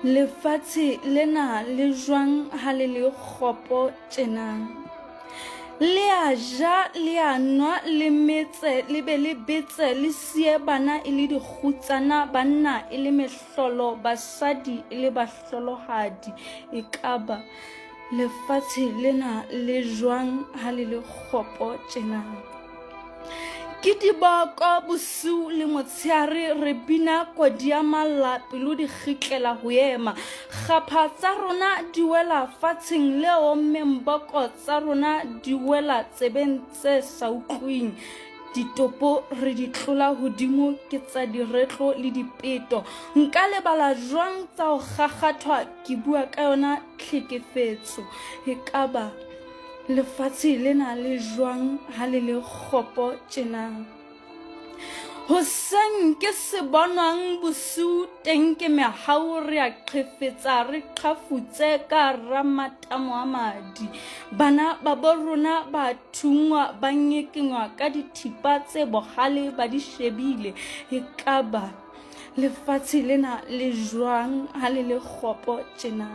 Lefatshe lena le jwang ha le le kgopo tjena? Le a ja, le a nwa, le metse, le be le betse, le siye bana e le dikgutsana, banna e le mehlolo, basadi e le bahlolohadi. Ekaba lefatshe lena le jwang ha le le kgopo tjena? Ke diboko bosiu le motshehare re bina kodi ya malla pelo di kgitlela ho ema. Kgapha tsa rona di wela fatsheng le ommeng boko tsa rona di wela tsebeng tse sa utlwing. Ditopo re di tlola hodimo ke tsa diretlo le dipeto. Nka lebala jwang tsa ho kgakgathwa ke bua ka yona tlhekefetso? Ekaba Lefatshe lena le jwang ha le le kgopo tjena? Hoseng ke se bonwang bosiu teng ke mehau re a qhefetsa re qhafutse ka hara matamo a madi. Bana ba bo rona ba thungwa ba nyekengwa ka dithipa tse bohale ba di shebile. Ekaba lefatshe lena le jwang ha le le kgopo tjena?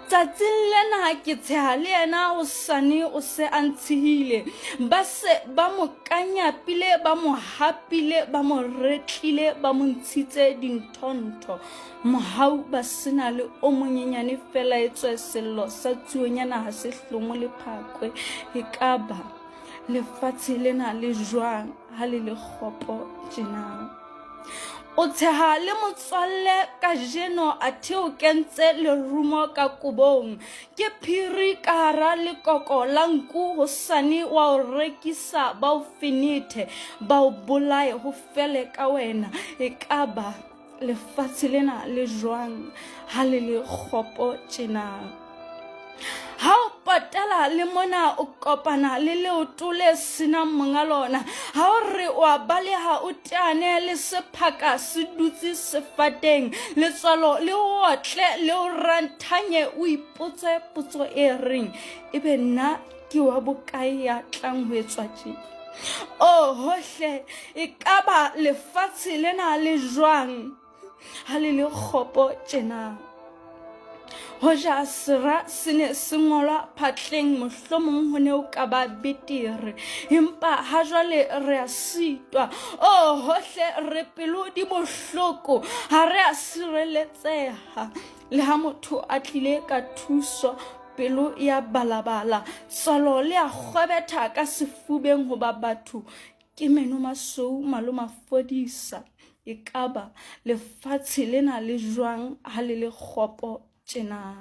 Tsatsing lena ke tsheha le yena hosane o se a ntshehile. Ba se ba mo kanyapile, ba mo hapile, ba mo retlile, ba mo ntshitse dinthontho. Mohau ba sena le o monyenyane feela etswe sello sa tsuonyana ha se hlomole phakwe. Ekaba lefatshe lena le jwang ha le le kgopo tjena? O tsheha le motswalle kajeno athe o kentse lerumo ka kobong. Ke phiri ka hara lekoko la nku hosane wa o rekisa ba o fenethe ba o bolaye ho fele ka wena. Ekaba lefatshe lena le jwang ha le le kgopo tjena? Ha o potela le mona o kopana le leoto le senang monga lona. Ha o re o a baleha o teane le sephaka se dutse sefateng. Letswalo le o otle le o ranthanye o ipotse potso e reng ebe nna ke wa bokae ya tlang ho etswa tje? Oho hle, ekaba lefatshe lena le jwang? Ha le le kgopo tjena. Hoja sera se ne se ngolwa phatleng mohlomong ho ne o ka ba betere. Empa ha jwale re a sitwa. Oh, hohle re pelo di bohloko, ha re a sireletseha. Le ha motho a tlile ka thuso, pelo ya balabala. Tswalo le a kgwebetha ka sefubeng hoba batho ke meno masweu malomafodisa. Ekaba lefatshe lena le jwang ha le le kgopo tjena?